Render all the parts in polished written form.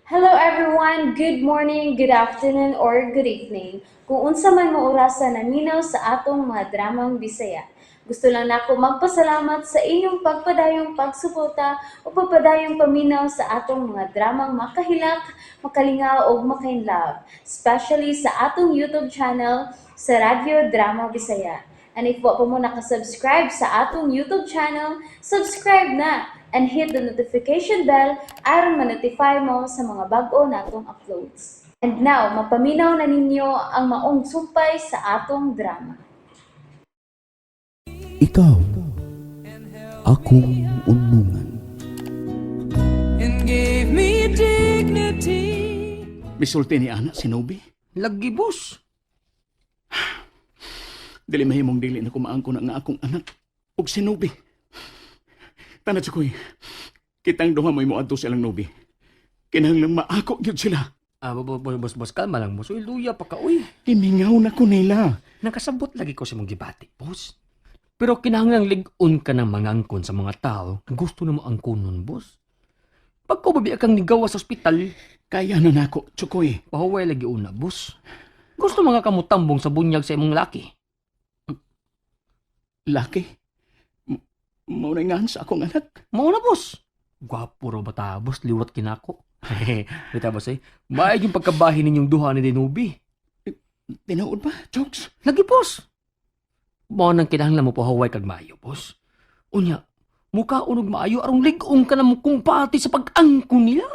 Hello everyone! Good morning, good afternoon, or good evening. Kung unsa man mo orasa naminaw sa atong mga dramang Bisaya. Gusto lang nako magpasalamat sa inyong pagpadayong pagsuporta o pagpadayong paminaw sa atong mga dramang makahilak, makalingaw ug makainlove, especially sa atong YouTube channel sa Radyo Drama Bisaya. And if wa pa mo nakasubscribe sa atong YouTube channel, subscribe na and hit the notification bell aron ma-notify mo sa mga bag-o natong uploads. And now, mapaminaw na ninyo ang maong sumpay sa atong drama. Ikaw, akong unungan. And gave me dignity. Misulti ni ana si Nobi. Lagi, boss. Dili mahimong dili na kumaangko na nga akong anak ug si Nobi. Tanad sa koy. Kitang duha mo'y moadto sa ilang Nobi. Kinahanglang maako gyud sila. Ah, boss, boss, boss, boss, kalma lang, boss. Uy, luya pa ka, uy. Gimingaw na ko nila. Nakasabot lagi ko sa mong gibati, boss. Pero kinahanglang lig-on ka ng mangangkon sa mga tao. Gusto na mo angkonon, boss. Pagko babi kang nigawa sa ospital, Kaya na nako, Chukoy. pahuway lagi una, boss. Gusto mga kamutambong sa bunyag sa imong laki. Laki. Mao na nga sa akong anak. Mao na, boss. Gwapo raw ba ta, boss? Liwat kinako. Bita, boss, eh. Maay yung pagkabahin ninyong duha ni Dinubi. Tinuod ba, Chokes? Lagi, boss. Mao nang kinahanglan mo pahuway kag maayo, boss. Unya, muka unog maayo arong lig-ong ka na mo kumpati sa pag-angkon nila.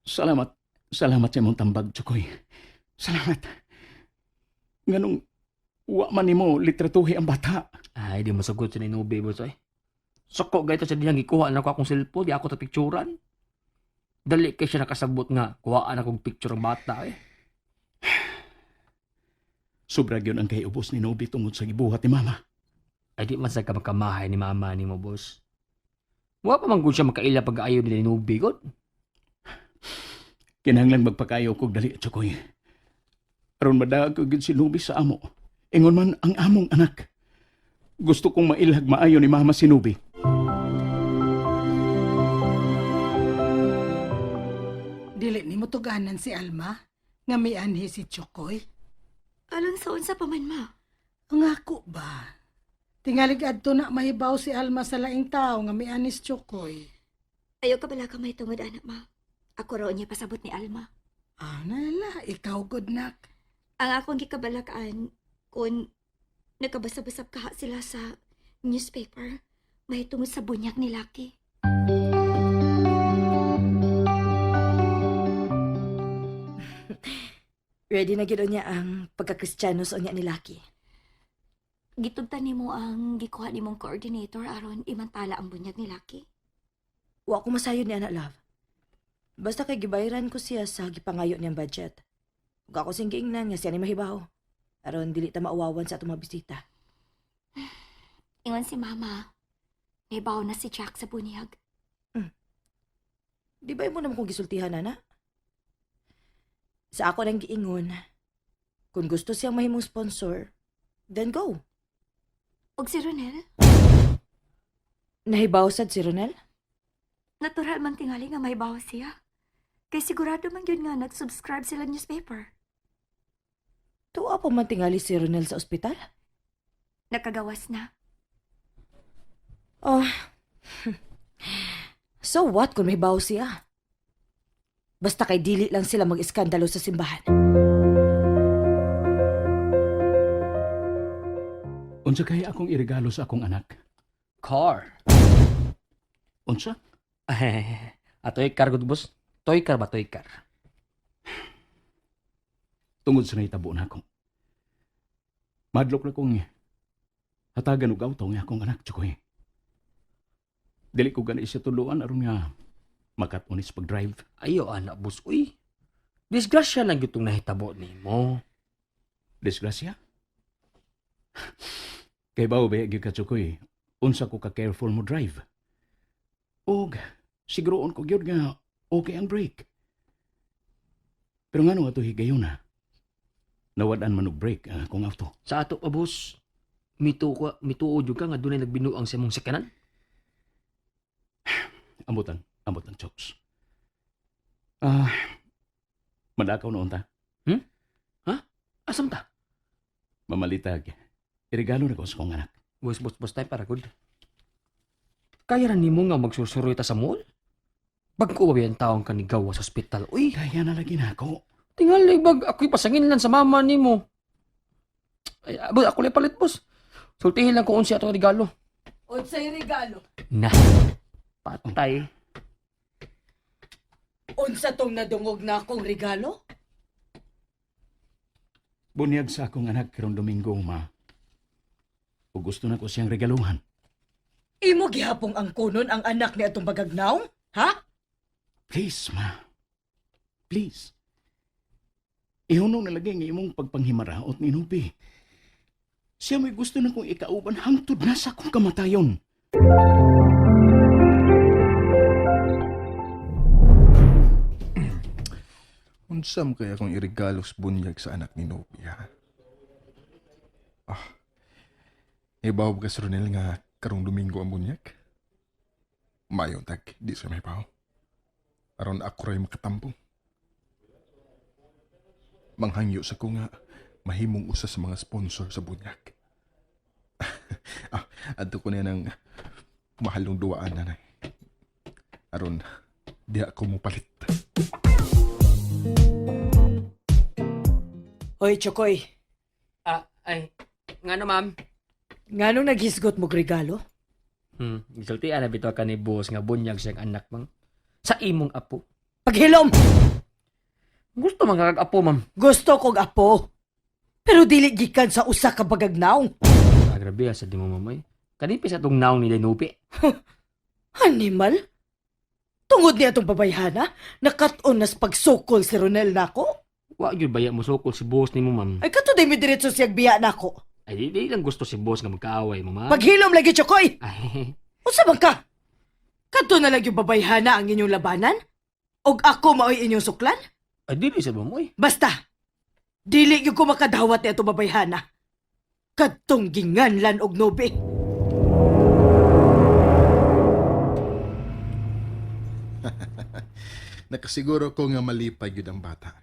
Salamat. Salamat sa imong tambag, Chukoy. Salamat. Nganong wa man nimo litratuhi ang bata. Ay, di masagot sa Dinubi, boss, eh. Soko gayto sa diyang gikuha na ko akong cellphone, di ako ta picturan. Dali kay siya nakasabot nga, kuhaan akong picture ang bata, eh. Sobra gyud ang kaiubos ni Nobi tungod sa gibuhat ni Mama. Ay, di man sa ka makamahay ni mama ni mo, boss. Wa pa man gud siya makaila pag-ayo ni Dinubi, god. Kinahanglan magpakayo kog dali, Chukoy. Aron madaag ko gyud si Nobi sa amo. Ingon man ang among anak. Gusto kong mailhag maayo ni Mama si Nobi. Dili ni mo tuganan si Alma nga may anhi si Chokoy. Aron sa unsa pa man, ma. Ang ako ba? Tingalig adto na mahibaw si Alma sa laing tao nga may anhi si Chokoy. Ayaw ka bala ka may tungod, anak, ma. Ako raw niya pasabot ni Alma. Ah, nala, ikaw good nak. Ang akong gikabalakaan, kung nagkabasab-basab kaha sila sa newspaper, may tungod sa bunyag ni Lucky. Ready na gid niya ang pagkakristyano sa unya ni Lucky. Gitugtan nimo ang gikuha nimong coordinator aron imantala ang bunyag ni Lucky. Wa ko masayod ni anak, love. Basta kay gibayaran ko siya sa gipangayo niyang budget. Ug ako sing giingnan nga siya ni mahibaw. Aron dili ta mauwawan sa atong mga bisita. Ingon si Mama, nahibaw na si Jack sa bunyag. Di ba imo naman kong gisultihan, ana? Sa ako nang giingon, kung gusto siyang mahimong sponsor, then go. Og si Ronel, Nahibaw sad si Ronel? Natural man tingali nga mahibaw siya. Kay sigurado man yun nga nag-subscribe sila newspaper. Tuwa pa man tingali si Ronel sa ospital? Nakagawas na. Oh. So what kung mahibaw siya? Basta kay dili lang sila mag-iskandalo sa simbahan. Unsa kay akong iregalo sa akong anak? Car. Unsa? Ah, toy car, good boss. Toy car ba, toy car? Tungod sa nahitabo nako. Madlok na kong hatagan og auto nga akong anak, Chukoy. Dili ko gani siya tuluan aron nga makat-unis pag-drive. Ayo, anak, boss, uy. Disgrasya lang gitong nahitabo nimo. Disgrasya? Kay bao ba gyud ka, Chukoy, unsa ko ka careful mo drive. Og siguroon ko gyud nga okay ang brake. Pero ngano ato higayon na? Nawad-an man og brake ang akong auto. Sa ato pa, boss. Mituo mituo jud ka nga dunay nagbinuang sa imong sakanan. Ambot ang chokes. Ah, madakaw noon ta. Asam ta? Mamalitag. Iregalo na ko sa kong anak. Boss, boss, boss tayo para good. Kaya ra nimo nga magsursuroy ta sa mall? Bagko ba yan taong kanigawa sa ospital? Uy, Kaya na lagi na ako. tingali bag ako'y pasangin lang sa mama nimo. Ay, abo, ako lang palit, boss. Sultihin lang ko unsi atong regalo. Unsay regalo? Na. Patay. Unsa tong nadungog na akong regalo? Bunyag sa akong anak karong Domingo, ma. O gusto na ko siyang regaluhan. Imo gihapong ang kunon ang anak ni atong bagagnaw? Ha? Please, ma. Please. Ihunong na lagi ang imong pagpanghimaraot ni Nubi. Siya may gusto na kong ikauban hangtod na sa akong kamatayon. Unsam kaya kung irigalo sa bunyag sa anak ni Nobi, ha? Ah, ibaw ba ka sa Ronel nga karong Domingo ang bunyag? Mayon tag, di sa may baw. Aron ako ray makatampo. Manghangyo sa ko nga mahimong usa sa mga sponsor sa bunyag. Ah, adto ko na ng mahalong duwaan nanay. Aron, di ako mopalit. Hoy, Chokoy. Ah, ay. Nga no, ma'am? Nganong naghisgot mo regalo? Gisultian na bitaw ka ni boss nga bunyag siyang anak, mang. Sa imong apo. Paghilom! Gusto man kag apo, ma'am. Gusto kog apo. Pero dili gikan sa usa ka bagagnaw. Ah, grabe, sa di mo, ma'am. Ay. Kanipis atong naong ni Lenupi. Animal? Tungod niya atong babayhana, nakat-on nas pagsukol si Ronel nako. Wa gyud baya mo sukol si boss nimo, ma'am. Ay kato mi diretso siyag biya nako. Ay, di lang gusto si boss nga magkaaway mo, ma'am. Paghilom lagi, Chokoy! Ay, Unsa man ka? Kadto na lang yung babayhana ang inyong labanan? Og ako maoy inyong suklan? ay dili sa mo, oy. Basta, dili gyud ko makadawat ni atong babayhana. Kadtong ginganlan og nobe. Nakasiguro ko nga malipay yun ang bata.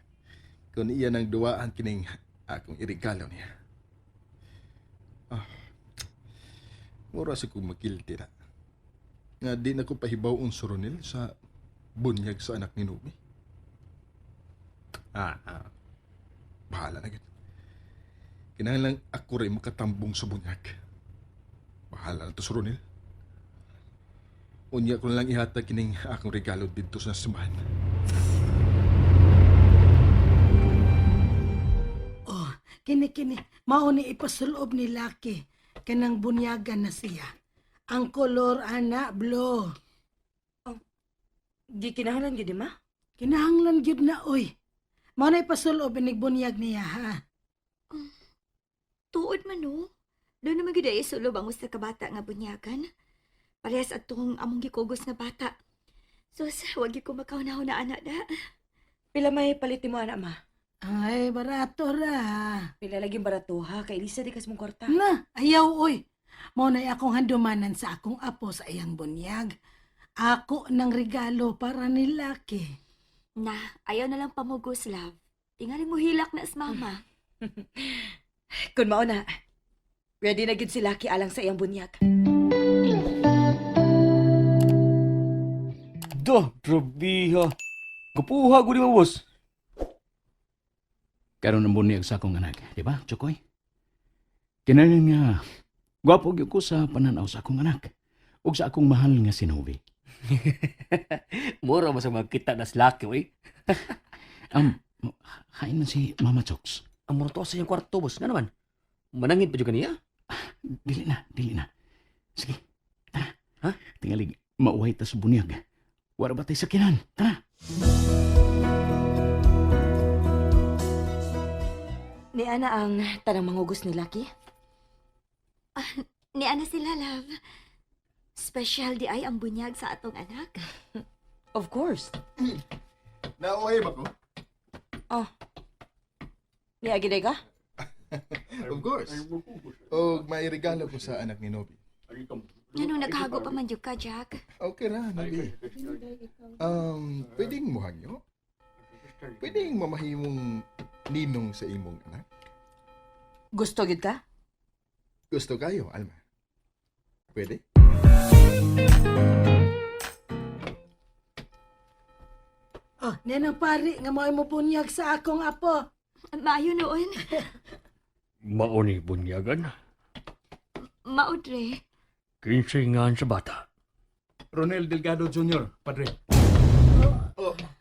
Kung iya nang duwaan kining akong irigalo niya. Ah, mura sa kong makilti na. Nga di na ko pahibaw ang suronil sa bunyag sa anak ni Nobi. Ah, ah. Bahala na gid. Kinahanglan ako rin makatambong sa bunyag. Bahala na to suronil. Unya ko na lang ihatag kining akong regalo dito sa simbahan. Oh, kini kini mao ni ipasulob ni Lucky kanang bunyagan na siya. Ang kolor ana blue. Di kinahanglan gyud ma? Kinahanglan gyud na oy. Mao na ipasulob inig bunyag niya ha. Tuod man no. Doon naman gyud ay isulob ang usa ka bata nga bunyagan. Parehas atong among gikugos nga bata. Sus, wag gyud ko makauna-una ana da. Pila may palit mo ana ma? Ay, barato ra. Pila lagi barato ha kay Elisa di kas mong kwarta. Na, ayaw oy. Mao na akong handumanan sa akong apo sa iyang bunyag. Ako ng regalo para ni Lucky. Na, ayaw na lang pamugos, love. Tingali mo hilak na sa mama. Kun mao na. Ready na gyud si Lucky alang sa iyang bunyag. Do, grabe ha. Kapuha gud mo, boss. Karon ang bunyag sa akong anak, di ba, Chokoy? Kinahanglan nga, gwapo gyud ko sa pananaw sa akong anak ug sa akong mahal nga si Novi. Mura mo sa magkita na si Lucky, oy. Hain man si Mama Chokes. Ang mura to sa iyang kwarto, boss. Nga naman. Manangit pa jud kaniya? Dili na, dili na. Sige, tara. Ha? Tingalig, mauhay ta sa bunyag. Wara ba tayo sa kinan? Tara. Ni ana ang tanang mangugos ni Lucky. Ni ana sila, love. Special di ay ang bunyag sa atong anak. Of course. Nauhay ba ko? Ni agi ka? Of course. O may regalo ko sa anak ni Nobi. Ngano naghago pa man jud ka, Jack? Okay ra, Nobi. Pwedeng muhangyo? Pwede mamahimong ninong sa imong anak? Gusto gid ka? Gusto kayo, Alma? Pwede? Oh, Ninang pari nga mao mo bunyag sa akong apo. Maayo noon. Mao ni bunyagan. Maudre. Kinsay ngan sa bata. Ronel Delgado Jr., padre.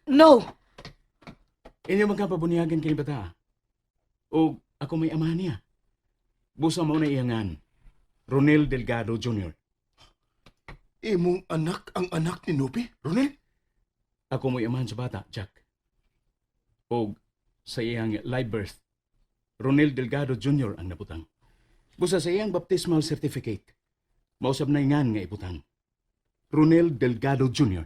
No! Inyo magkapabunyagan kini bata. O ako may amahan niya. Busa mo na iyangan. Ronel Delgado Jr. Imong anak ang anak ni Nopi, Ronel? Ako mo'y amahan sa bata, Jack. O sa iyang live birth, Ronel Delgado Jr. ang nabutang. Busa sa iyang baptismal certificate, mausab na ingan nga ibutang. Ronel Delgado Jr.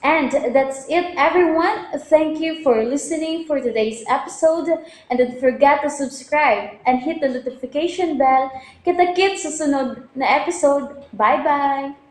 And that's it, everyone. Thank you for listening for today's episode. And don't forget to subscribe and hit the notification bell. Kita-kits sa sunod na episode. Bye-bye!